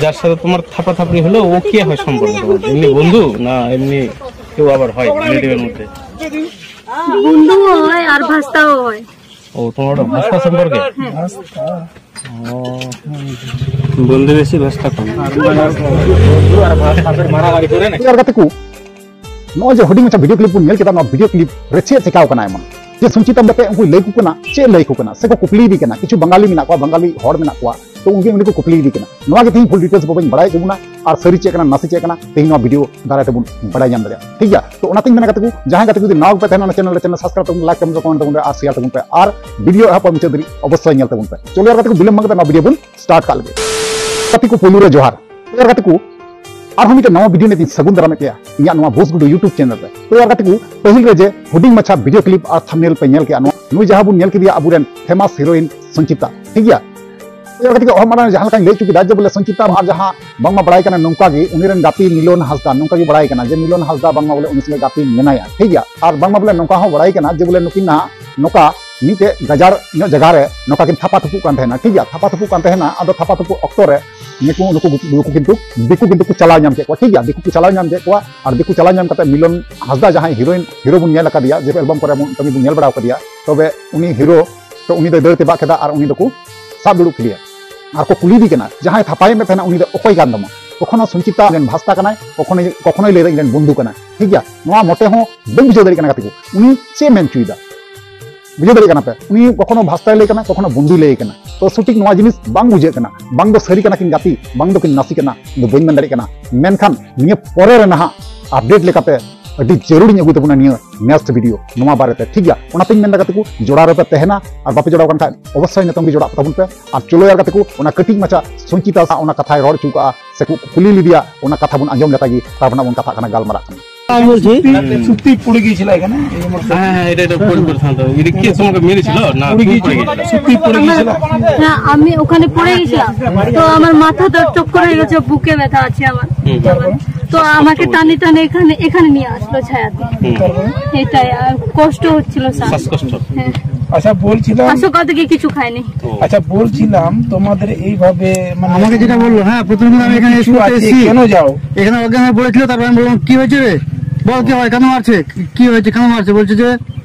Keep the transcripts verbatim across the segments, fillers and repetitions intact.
যার সাথে তোমার থাপাথাপড়ি হলো, ও কে হয় সম্পর্কে তোমার? এমনি বন্ধু না এমনি কেউ আবার হয় রিলেটিভের মধ্যে? বন্ধু হয় আর ভাস্তাও হয়। ও, তোমার ওটা ভাস্তা সম্পর্কে? ও, বন্ধু বেশি, ভাস্তা কম। ᱟᱨ ᱜᱟᱛᱮ ᱠᱚ, ᱱᱚᱜᱼᱚᱭ ᱡᱮ ᱦᱩᱰᱤᱧ ᱢᱟᱪᱷᱟ ᱵᱷᱤᱰᱤᱭᱳ ᱠᱞᱤᱯ ᱵᱚᱱ ᱧᱮᱞ ᱠᱮᱫᱟ, ᱱᱚᱣᱟ ᱵᱷᱤᱰᱤᱭᱳ ᱠᱞᱤᱯ ᱨᱮ ᱪᱮᱫ ᱪᱮᱠᱟᱣ ᱠᱟᱱᱟ ᱮᱢᱚᱱ ᱡᱮ ᱥᱩᱱᱪᱤᱛᱟ ᱵᱟᱯᱮ ᱩᱱᱠᱩᱭ ᱞᱟᱹᱭ ᱟᱠᱚ ᱠᱟᱱᱟ, ᱪᱮᱫ ᱞᱟᱹᱭ ᱟᱠᱚ ᱠᱟᱱᱟ? ᱥᱮᱠᱚ ᱠᱩᱠᱞᱤᱭᱮᱫᱮ ᱠᱟᱱᱟ, ᱠᱤᱪᱷᱩ ᱵᱟᱝᱜᱟᱞᱤ ᱢᱮᱱᱟᱜ ᱠᱚᱣᱟ, ᱵᱟᱝᱜᱟᱞᱤ ᱦᱚᱲ ᱢᱮᱱᱟᱜ ᱠᱚᱣᱟ, ᱛᱚ ᱩᱱᱠᱩ ᱩᱱᱤ ᱠᱚ ᱠᱩᱠᱞᱤᱭᱮᱫᱮ ᱠᱟᱱᱟ᱾ ᱱᱚᱣᱟ ᱜᱮ ᱛᱮᱦᱮᱧ ᱯᱷᱩᱞ ᱰᱤᱴᱮᱞᱥ ᱵᱟᱵᱚᱱ ᱵᱟᱲᱟᱭ ᱦᱚᱪᱚ ᱵᱚᱱᱟ, ᱟᱨ ᱥᱟᱹᱨᱤ ᱪᱮᱫ ᱠᱟᱱᱟ ᱱᱟᱥᱮ ᱪᱮᱫ ᱠᱟᱱᱟ ᱛᱮᱦᱮᱧ ᱱᱚᱣᱟ ᱵᱷᱤᱰᱤᱭᱳ ᱫᱟᱨᱟᱭ ᱛᱮᱵᱚᱱ ᱵᱟᱲᱟᱭ ᱧᱟᱢ ᱫᱟᱲᱮᱭᱟᱜᱼᱟ, ᱴᱷᱤᱠ ᱜᱮᱭᱟ? ᱛᱚ ᱚᱱᱟᱛᱮᱧ ᱢᱮᱱᱟ ᱜᱟᱛᱮ ᱠᱚ, ᱡᱟᱦᱟᱸᱭ ᱜᱟᱛᱮ ᱠᱚ ᱡᱩᱫᱤ ᱱᱟᱣᱟ ᱜᱮᱯᱮ ᱛᱟᱦᱮᱱᱟ ᱚᱱᱟ ᱪᱮᱱᱮᱞ ᱨᱮ, ᱪᱮᱱᱮᱞ ᱥᱟᱵᱥᱠᱨᱟᱭᱤᱵ ᱛᱟᱵᱚᱱ, ᱞᱟᱭᱤᱠ ᱛᱟᱵᱚᱱ, ᱠᱚᱢᱮᱱᱴ ᱛᱟᱵᱚᱱ ᱟᱨ ᱥᱮᱭᱟᱨ ᱛᱟᱵᱚᱱ ᱯᱮ, ᱟᱨ ᱵᱷᱤᱰᱤᱭᱳ ᱮᱦᱚᱵ ᱠᱷᱚᱱ ᱢᱩᱪᱟᱹᱫ ᱫᱷᱟᱹᱨᱤᱡ ᱚᱵᱚᱥᱥᱳᱭ ᱧᱮᱞ ᱛᱟᱵᱚᱱ ᱯᱮ᱾ ᱪᱚᱞᱚ ᱭᱟᱨ ᱜᱟᱛᱮ ᱠᱚ, ᱵᱤᱞᱚᱢ ᱵᱟᱝ ᱠᱟᱛᱮ ᱱᱚᱣᱟ ᱵᱷᱤᱰᱤᱭᱳ ᱵᱚᱱ ᱥᱴᱟᱨᱴ ᱠᱟᱜ ᱞᱮᱜᱮ᱾ ᱜᱟᱛᱮ ᱠᱚ ᱯᱳᱭᱞᱳ ᱨᱮ ᱡᱚᱦᱟᱨ᱾ ᱛᱚ ᱭᱟᱨ ᱜᱟᱛᱮ ᱠᱚ, ᱟᱨᱦᱚᱸ ᱢᱤᱫᱴᱮᱱ ᱱᱟᱣᱟ ᱵᱷᱤᱰᱤᱭᱳ ᱱᱤᱭᱮ ᱛᱤᱧ ᱥᱟᱹᱜᱩᱱ ᱫᱟᱨᱟᱢᱮᱫ ᱯᱮᱭᱟ ᱤᱧᱟᱹᱜ ᱱᱚᱣᱟ ᱵᱳᱥ ᱜᱩᱰᱩ YouTube ᱪᱮᱱᱮᱞ ᱨᱮ᱾ ᱛᱚ ᱭᱟᱨ ᱜᱟᱛᱮ ᱠᱚ, ᱯᱟᱹᱦᱤᱞ ᱨᱮ ᱡᱮ ᱦᱩᱰᱤᱧ ᱢᱟᱪᱷᱟ ᱵᱷᱤᱰᱤᱭᱳ ᱠᱞᱤᱯ ᱟᱨ ᱛᱷᱟᱢᱵᱱᱮᱞ ᱯᱮ ᱧᱮᱞ ᱠᱮᱜᱼᱟ, ᱱᱚᱣᱟ ᱱᱩᱭ ᱡᱟᱦᱟᱸ ᱵᱚᱱ ᱧᱮᱞ ᱠᱮᱫᱮᱭᱟ ᱟᱵᱚᱨᱮᱱ ᱯᱷᱮᱢᱟᱥ ᱦᱤᱨᱳᱭᱤᱱ ᱥᱚᱧᱪᱤᱛᱟ, ᱴᱷᱤᱠ ᱜᱮᱭᱟ? ᱛᱚ ᱭᱟᱨ ᱜᱟᱛᱮ ᱠᱚ, ᱚᱦᱚ ᱢᱟᱲᱟᱝ ᱡᱟᱦᱟᱸ ᱞᱮᱠᱟᱧ ᱞᱟᱹᱭ ᱦᱚᱪᱚ ᱠᱮᱫᱟ ᱡᱮ ᱵᱚᱞᱮ ᱥᱚᱧᱪᱤᱛᱟ ᱟᱨ ᱡᱟᱦᱟᱸ ᱵᱟᱝᱢᱟ ᱵᱟᱲᱟᱭ ᱠᱟᱱᱟ ᱱᱚᱝᱠᱟ ᱜᱮ ᱩᱱᱤ ᱨᱮᱱ ᱜᱟᱛᱮ ᱢᱤᱞᱚᱱ ᱦᱟᱸᱥᱫᱟ, ᱱᱚᱝᱠᱟ ᱜᱮ ᱵᱟᱲᱟᱭ ᱠᱟᱱᱟ ᱡᱮ ᱢᱤᱞᱚᱱ ᱦᱟᱸᱥᱫᱟ ᱵᱟᱝᱢᱟ ᱵᱚᱞᱮ ᱩᱱᱤ ᱥᱚᱸᱜᱮ ᱜᱟᱛᱮ ᱢᱮᱱᱟᱭᱟ, ᱴᱷᱤᱠ ᱜᱮᱭᱟ? ᱟᱨ ᱵᱟᱝᱢᱟ ᱵᱚᱞᱮ ᱱᱚᱝᱠᱟ ᱦᱚᱸ ᱵᱟᱲᱟᱭ ᱠᱟᱱᱟ ᱡᱮ ᱵᱚᱞᱮ ᱱᱩᱠᱤᱱ ᱱᱟᱦᱟᱜ ᱱᱚᱝᱠᱟ ᱢᱤᱫᱴᱮᱡ ᱜᱟᱡᱟᱲ ᱧᱚᱜ ᱡᱟᱭᱜᱟ ᱨᱮ ᱱᱚᱝᱠᱟ ᱠᱤᱱ ᱛᱷᱟᱯᱟ ᱛᱷᱩᱯᱩᱜ ᱠᱟᱱ ᱛᱟᱦᱮᱱᱟ, ᱴᱷᱤᱠ ᱜᱮᱭᱟ? ᱛᱷᱟᱯᱟ ᱛᱷᱩᱯᱩᱜ ᱠᱟᱱ ᱛᱟᱦᱮᱱᱟ, ᱟᱫᱚ ᱛᱷᱟᱯᱟ ᱛᱷᱩᱯᱩᱜ ᱚᱠᱛᱚ ᱨᱮ ᱱᱩᱠᱩ, ᱱᱩᱠᱩ ᱜᱩ-, ᱱᱩᱠᱩ ᱠᱤᱱᱛᱩ ᱫᱤᱠᱩ ᱠᱤᱱᱛᱩ ᱠᱚ ᱪᱟᱞᱟᱣ ᱧᱟᱢ ᱠᱮᱫ ᱠᱚᱣᱟ, ᱴᱷᱤᱠ ᱜᱮᱭᱟ? ᱫᱤᱠᱩ ᱠᱚ ᱪᱟᱞᱟᱣ ᱧᱟᱢ ᱠᱮᱫ ᱠᱚᱣᱟ, ᱟᱨ ᱫᱤᱠᱩ ᱪᱟᱞᱟᱣ ᱧᱟᱢ ᱠᱟᱛᱮ ᱢᱤᱞᱚᱱ ᱦᱟᱸᱥᱫᱟ ᱡᱟᱦᱟᱸᱭ ᱦᱤᱨᱳᱭᱤᱱ, ᱦᱤᱨᱳ ᱵᱚᱱ ᱧᱮᱞ ᱟᱠᱟᱫᱮᱭᱟ, ᱡᱮ ᱮᱞᱵᱟᱢ ᱠᱚᱨᱮ ᱵᱚᱱ, ᱠᱟᱹᱢᱤ ᱵᱚᱱ ᱧᱮᱞ ᱵᱟᱲᱟ ᱟᱠᱟᱫᱮᱭᱟ, ᱛᱚᱵᱮ ᱩᱱᱤ ᱦᱤᱨᱳ ᱛᱚ ᱩᱱᱤ ᱫᱚᱭ ᱫᱟᱹᱲ ᱛᱮᱵᱟᱜ ᱠᱮᱫᱟ ᱟᱨ ᱩᱱᱤ ᱫᱚᱠᱚ ᱥᱟᱵ ᱫᱩᱲᱩᱵ ᱠᱮᱫᱮᱭᱟ᱾ ᱟᱨ ᱠᱚ ᱠᱩᱞᱤᱭᱮᱫᱮ ᱠᱟᱱᱟ, "ᱡᱟᱦᱟᱸᱭ ᱛᱷᱟᱯᱟᱭᱮᱫ ᱢᱮ ᱛᱟᱦᱮᱱᱟ ᱩᱱᱤ ᱫᱚ ᱚᱠᱚᱭ ᱠᱟᱱ ᱛᱟᱢᱟ?" ᱛᱚᱠᱷᱚᱱ ᱦᱚᱸ ᱥᱚᱧᱪᱤᱛᱟ ᱤᱧ ᱨᱮᱱ ᱵᱷᱟᱥᱛᱟ ᱠᱟᱱᱟᱭ, ᱠᱚᱠᱷᱚᱱᱳᱭ, ᱠᱚᱠᱷᱚᱱᱳᱭ ᱞᱟᱹᱭᱫᱟ ᱤᱧ ᱨᱮᱱ ᱵᱚᱱᱫᱷᱩ ᱠᱟᱱᱟᱭ, ᱴᱷᱤᱠ ᱜᱮᱭᱟ? ᱱᱚᱣᱟ ᱢᱚᱴᱮ ᱦᱚᱸ ᱵᱟᱹᱧ ᱵᱩᱡᱷᱟᱹᱣ ᱫᱟᱲᱮᱭᱟᱜ ᱠᱟᱱᱟ ᱜᱟᱛᱮ ᱠᱚ, ᱩᱱᱤ ᱪᱮᱫ ᱢᱮᱱ ᱦᱚᱪᱚᱭᱮᱫᱟ? ᱵᱩᱡᱷᱟᱹᱣ ᱫᱟᱲᱮᱭᱟᱜ ᱠᱟᱱᱟ ᱯᱮ? ᱩᱱᱤ ᱠᱚᱠᱷᱚᱱᱳ ᱵᱷᱟᱥᱛᱟᱭ ᱞᱟᱹᱭ ᱠᱟᱱᱟ, ᱠᱚᱠᱷᱚᱱᱳ ᱵᱚᱱᱫᱷᱩᱭ ᱞᱟᱹᱭ ᱠᱟᱱᱟ᱾ ᱛᱚ ᱥᱚᱴᱷᱤᱠ ᱱᱚᱣᱟ ᱡᱤᱱᱤᱥ ᱵᱟᱝ ᱵᱩᱡᱷᱟᱹᱜ ᱠᱟᱱᱟ, ᱵᱟᱝ ᱫᱚ ᱥᱟᱹᱨᱤ ᱠᱟᱱᱟ ᱠᱤᱱ ᱜᱟᱛᱮ, ᱵᱟᱝ ᱫᱚ ᱠᱤᱱ ᱱᱟᱥᱮ ᱠᱟᱱᱟ, ᱤᱧ ᱫᱚ ᱵᱟᱹᱧ ᱢᱮᱱ ᱫᱟᱲᱮᱭᱟᱜ ᱠᱟᱱᱟ᱾ ᱢᱮᱱᱠᱷᱟᱱ ᱱᱤᱭᱟᱹ ᱯᱚᱨᱮ ᱨᱮ ᱱᱟᱦᱟᱜ ᱟᱯᱰᱮᱴ ᱞᱮᱠᱟᱛᱮ ᱟᱹᱰᱤ ᱡᱟᱹᱨᱩᱲᱤᱧ ᱟᱹᱜᱩᱭ ᱛᱟᱵᱚᱱᱟ ᱱᱤᱭᱟᱹ ᱱᱮᱠᱥᱴ ᱵᱷᱤᱰᱤᱭᱳ ᱱᱚᱣᱟ ᱵᱟᱨᱮᱛᱮ, ᱴᱷᱤᱠ ᱜᱮᱭᱟ? ᱚᱱᱟᱛᱮᱧ ᱢᱮᱱᱫᱟ ᱜᱟᱛᱮ ᱠᱚ, ᱡᱚᱲᱟᱣ ᱨᱮᱯᱮ ᱛᱟᱦᱮᱱᱟ, ᱟᱨ ᱵᱟᱯᱮ ᱡᱚᱲᱟᱣ ᱠᱟᱱ ᱠᱷᱟᱡ ᱚᱵᱚᱥᱥᱳᱭ ᱱᱤᱛᱚᱝ ᱜᱮ ᱡᱚᱲᱟᱜ ᱛᱟᱵᱚᱱ ᱯᱮ᱾ ᱟᱨ ᱪᱚᱞᱚ ᱭᱟᱨ ᱜᱟᱛᱮ ᱠᱚ, ᱚᱱᱟ ᱠᱟᱹᱴᱤᱡ ᱢᱟᱪᱷᱟ ᱥᱚᱧᱪᱤᱛᱟ ᱥᱟᱶ ᱚᱱᱟ ᱠᱟᱛᱷᱟᱭ ᱨᱚᱲ ᱦᱚᱪᱚ ᱠᱟᱜᱼᱟ, ᱥᱮ ᱠᱚ ᱠᱩᱞᱤ ᱞᱮᱫᱮᱭᱟ, ᱚᱱᱟ ᱠᱟᱛᱷᱟ ᱵᱚᱱ ᱟᱸᱡᱚᱢ ᱞᱮᱛᱟ ᱜᱮ, ᱛᱟᱨᱯᱚᱨ ᱱᱟᱜ ᱵᱚᱱ ᱠᱟᱛᱷᱟᱜ ᱠᱟᱱᱟ, ᱜᱟᱞᱢᱟᱨᱟᱜ ᱠᱟᱱᱟ᱾ আমি বলছি, হুম। সত্যি পড়ে গিয়েছিল এখানে, এই আমার হ্যাঁ, হ্যাঁ, এটা, এটা পড়ে, পড়ে থামতে হবে। এটা কে তোমাকে মেরেছিল? না, পড়ে তুমি পড়ে গিয়েছিল, গিয়েছিলে? সত্যি পড়ে গিয়েছিল। না, আমি ওখানে পড়ে গেছিলাম, তো আমার মাথা তো চক্কর হয়ে গেছে, বুকে ব্যথা আছে আমার। হুম। তো আমাকে টানে টানে এখানে, এখানে নিয়ে আসলো ছায়াতে। হুম। এটাই, আর কষ্ট হচ্ছিল, স্যার। শ্বাসকষ্ট। হ্যাঁ। আচ্ছা, বলছিলাম। আর সকাল থেকে কিছু খায়নি। আচ্ছা, বলছিলাম তোমাদের এইভাবে মানে আমাকে যেটা বললো, হ্যাঁ, প্রথমে আমি এখানে কিছু স্কুলে আছে, এসেছি, কেন যাও? এখানে অজ্ঞান হয়ে পড়েছিল। তারপরে আমি বললাম, "কি হয়েছে রে? বল, কি হয়, কেন মারছে? কি হয়েছে, কেন মারছে?" বলছে যে,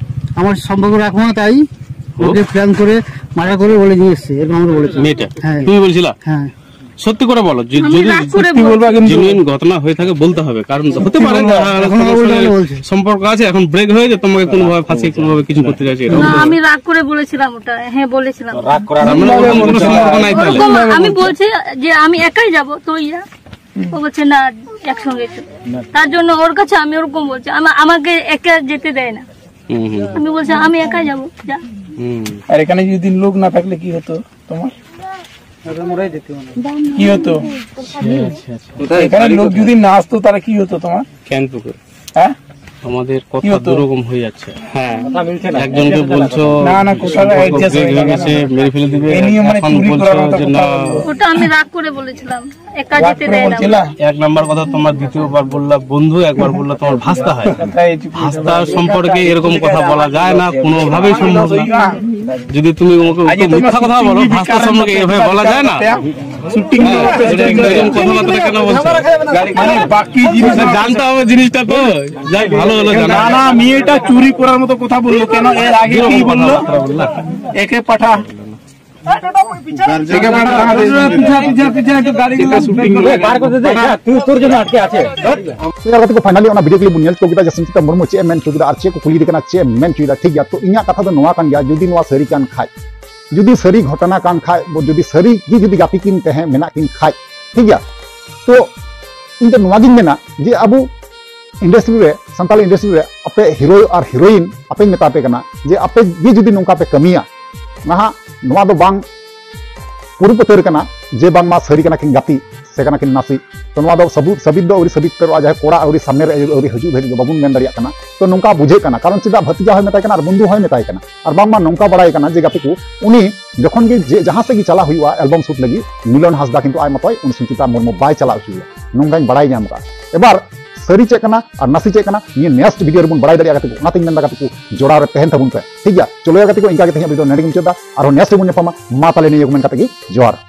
"আমার সম্পর্ক রাখবো না, তাই ওকে প্ল্যান করে মার্ডার করে বলে নিয়ে এসছে।" এরকম আমাকে বলেছে। মেয়েটা হ্যাঁ। তুমি বলছিলা? হ্যাঁ। সত্যি করে বলো, যে- আমি যদি রাগ করে সত্যি বলবা কিন্তু জেনুইন ঘটনা হয়ে থাকে বলতে হবে, কারণ হতে পারে যে, হ্যাঁ, এখন তোমার বলতে সঙ্গে হবে বলছে। সম্পর্ক আছে, এখন ব্রেক হয়ে যে তোমাকে কোনোভাবে ফাঁসিয়ে কোনোভাবে কিছু করতে চাইছে, এটা না, আমি রাগ করে বলেছিলাম ওটা। হ্যাঁ, বলেছিলাম। তার মানে ওরকম কোনো সম্পর্ক নাই তাহলে। ওরকম আমি বলছি যে আমি একাই যাব, তুই যা। ও বলছে, "না, একসঙ্গে চল।" তার জন্য ওর কাছে আমি ওরকম বলছি, আমা- আমাকে একা যেতে দেয় না। হুম, হুম, আমি বলছি, "আমি একাই যাব, যা।" হুম। আর এখানে যদি লোক না থাকলে কি হতো তোমার? কি হতো? এখানে লোক যদি না আসতো, তাহলে কি হতো তোমার? জ্ঞানপুকুর, হ্যাঁ, আমাদের কি কথা হতো? দুরকম হয়ে যাচ্ছে। হ্যাঁ, একজনকে বলছো না, না, কোথাও সম্পর্ক adjust break হয়ে হয়ে গেল। গেছে, মেরে ফেলে দিবে। এই নিয়ে মানে এখন চুরি বলছো করার মতো যে কথা না, বললো। ওটা আমি রাগ করে বলেছিলাম, একা রাগ যেতে করে দেয় না। বলছিলা? এক নাম্বার কথা তোমার দ্বিতীয়বার বললা বন্ধু, একবার বললা তোমার ভাস্তা হয়। তাই চুপ করে ভাস্তা সম্পর্কে এরকম কথা বলা যায় না, কোনোভাবেই সম্ভব না। যদি তুমি ওকে ওকে মিথ্যা কথা বলো, ভাস্তা সম্পর্কে এভাবে বলা যায় না। শুটিং এরকম কথাবার্তা কেন বলছো? মানে বাকি জিনিস জানতে হবে জিনিসটা তো। যাই, ভালো হলো জানা। না, না, মেয়েটা চুরি করার মতো কথা বললো কেন? এর আগে কি বললো? একে পাঠা। একে পাঠা। পিছা পিছা পিছা একটু গাড়ি বার করে দে, তুই তোর জন্য আটকে আছে। ᱛᱚ ᱜᱟᱛᱮ ᱠᱚ, finally ᱚᱱᱟ video clip ᱵᱚᱱ ᱧᱮᱞ ᱦᱚᱪᱚ ᱠᱮᱫᱟ ᱡᱮ ᱥᱚᱧᱪᱤᱛᱟ ᱢᱩᱨᱢᱩ ᱪᱮᱫ ᱮ ᱢᱮᱱ ᱦᱚᱪᱚ ᱠᱮᱫᱟ ᱟᱨ ᱪᱮᱫ ᱠᱚ ᱠᱩᱞᱤᱭᱮ ᱠᱟᱱᱟ, ᱪᱮᱫ ᱮ ᱢᱮᱱ ᱦᱚᱪᱚᱭᱮᱫᱟ᱾ ᱴᱷᱤᱠ ᱜᱮᱭᱟ, ᱛᱚ ᱤᱧᱟᱹᱜ ᱠᱟᱛᱷᱟ ᱫᱚ ᱱᱚᱣᱟ ᱠᱟᱱ ᱜᱮᱭᱟ, ᱡᱩᱫᱤ ᱱᱚᱣᱟ ᱥᱟᱹᱨᱤ ᱠᱟᱱ ᱠᱷᱟᱡ, ᱡᱩᱫᱤ ᱥᱟᱹᱨᱤ ᱜᱮ ᱡᱩᱫᱤ ᱜᱟᱛᱮ ᱠᱤᱱ ᱛᱟᱦᱮᱸ ᱢᱮᱱᱟᱜ ᱠᱤᱱ ᱠᱷᱟᱡ, ᱴᱷᱤᱠ ᱜᱮᱭᱟ, ᱛᱚ ᱤᱧ ᱫᱚ ᱱᱚᱣᱟ ᱜᱤᱧ ᱢᱮᱱᱟ ᱡᱮ ᱟᱵᱚ industry ᱨᱮ, ᱥᱟᱱᱛᱟᱲ industry ᱨᱮ ᱟᱯᱮ hero ᱟᱨ heroine ᱟᱯᱮᱧ ᱢᱮᱛᱟ ᱯᱮ ᱠᱟᱱᱟ ᱡᱮ ᱟᱯᱮ ᱜᱮ ᱡᱩᱫᱤ ᱱᱚᱝᱠᱟ ᱯᱮ ᱠᱟᱹᱢᱤᱭᱟ, ᱱᱟᱦᱟᱜ ᱱᱚᱣᱟ ᱫᱚ ᱵᱟᱝ ᱯᱩᱨᱩᱵ ᱩᱛᱟᱹᱨ ᱠᱟᱱᱟ ᱡᱮ ᱵᱟᱝᱢᱟ ᱥᱟᱹᱨᱤ ᱠᱟᱱᱟ ᱠᱤᱱ ᱜᱟᱛᱮ ᱥᱮ ᱠᱟᱱᱟ ᱠᱤᱱ ᱱᱟᱥᱮ᱾ ᱛᱚ ᱱᱚᱣᱟ ᱫᱚ ᱥᱟᱹᱵᱩᱛ, ᱥᱟᱹᱵᱤᱛ ᱫᱚ ᱟᱹᱣᱨᱤ ᱥᱟᱹᱵᱤᱛ ᱩᱛᱟᱹᱨᱚᱜᱼᱟ, ᱡᱟᱦᱟᱸᱭ ᱠᱚᱲᱟ ᱟᱹᱣᱨᱤ ᱥᱟᱢᱱᱮ ᱨᱮ ᱟᱹᱣᱨᱤ ᱦᱤᱡᱩᱜ ᱫᱷᱟᱹᱵᱤᱡ ᱫᱚ ᱵᱟᱵᱚᱱ ᱢᱮᱱ ᱫᱟᱲᱮᱭᱟᱜ ᱠᱟᱱᱟ᱾ ᱛᱚ ᱱᱚᱝᱠᱟ ᱵᱩᱡᱷᱟᱹᱜ ᱠᱟᱱᱟ, ᱠᱟᱨᱚᱱ ᱪᱮᱫᱟᱜ ᱵᱷᱟᱹᱛᱤᱡᱟ ᱦᱚᱸᱭ ᱢᱮᱛᱟᱭ ᱠᱟᱱᱟ ᱟᱨ ᱵᱚᱱᱫᱷᱩ ᱦᱚᱸᱭ ᱢᱮᱛᱟᱭ ᱠᱟᱱᱟ, ᱟᱨ ᱵᱟᱝᱢᱟ ᱱᱚᱝᱠᱟ ᱵᱟᱲᱟᱭ ᱠᱟᱱᱟ ᱡᱮ ᱜᱟᱛᱮ ᱠᱚ ᱩᱱᱤ ᱡᱚᱠᱷᱚᱱ ᱜᱮ ᱡᱮ ᱡᱟᱦᱟᱸ ᱥᱮᱫ ᱜᱮ ᱪᱟᱞᱟᱜ ᱦᱩᱭᱩᱜᱼᱟ album shoot ᱞᱟᱹᱜᱤᱫ, ᱢᱤᱞᱚᱱ ᱦᱟᱸᱥᱫᱟ ᱠᱤᱱᱛᱩ ᱟᱡ ᱢᱚᱛᱚᱡ ᱩᱱᱤ ᱥᱩᱪᱤᱛᱟ ᱢᱩᱨᱢᱩ ᱵᱟᱭ ᱪᱟᱞᱟᱣ ᱦᱚᱪᱚᱭᱟ, ᱱᱚᱝᱠᱟᱧ ᱵᱟᱲᱟᱭ ᱧᱟᱢ ᱠᱟᱜᱼᱟ᱾ ᱮᱵᱟᱨ ᱥᱟᱹᱨᱤ ᱪᱮᱫ ᱠᱟᱱᱟ ᱟᱨ ᱱᱟᱥᱮ ᱪᱮᱫ ᱠᱟᱱᱟ, ᱱᱤᱭᱟᱹ next video ᱨᱮᱵᱚᱱ ᱵᱟᱲᱟᱭ ᱫᱟᱲᱮᱭᱟᱜᱼᱟ ᱜᱟᱛᱮ ᱠᱚ᱾ ᱚᱱᱟᱛᱤᱧ ᱢᱮᱱᱫᱟ ᱜᱟᱛᱮ ᱠᱚ, ᱡᱚᱲᱟᱣ ᱨᱮ ᱛᱟᱦᱮᱱ ᱛᱟᱵᱚᱱ ᱯᱮ, ᱴᱷᱤᱠ ᱜᱮᱭᱟ? ᱪᱚᱞᱚ ᱭᱟ ᱜᱟᱛᱮ ᱠᱚ, ᱤᱱᱠᱟ ᱜᱮ ᱛᱮᱦᱮᱧᱟᱜ video ᱱᱚᱰᱮ ᱜᱮᱧ ᱢᱩᱪᱟᱹᱫ ᱫᱟ᱾ ᱟᱨᱦᱚᱸ next ᱨᱮᱵᱚᱱ ᱧᱟᱯᱟᱢᱟ᱾ ᱢᱟ ᱛᱟᱦᱞᱮ ᱱᱤᱭᱟᱹ ᱠᱚ ᱢᱮᱱ ᱠᱟᱛᱮ ᱜᱮ ᱡᱚᱦᱟᱨ᱾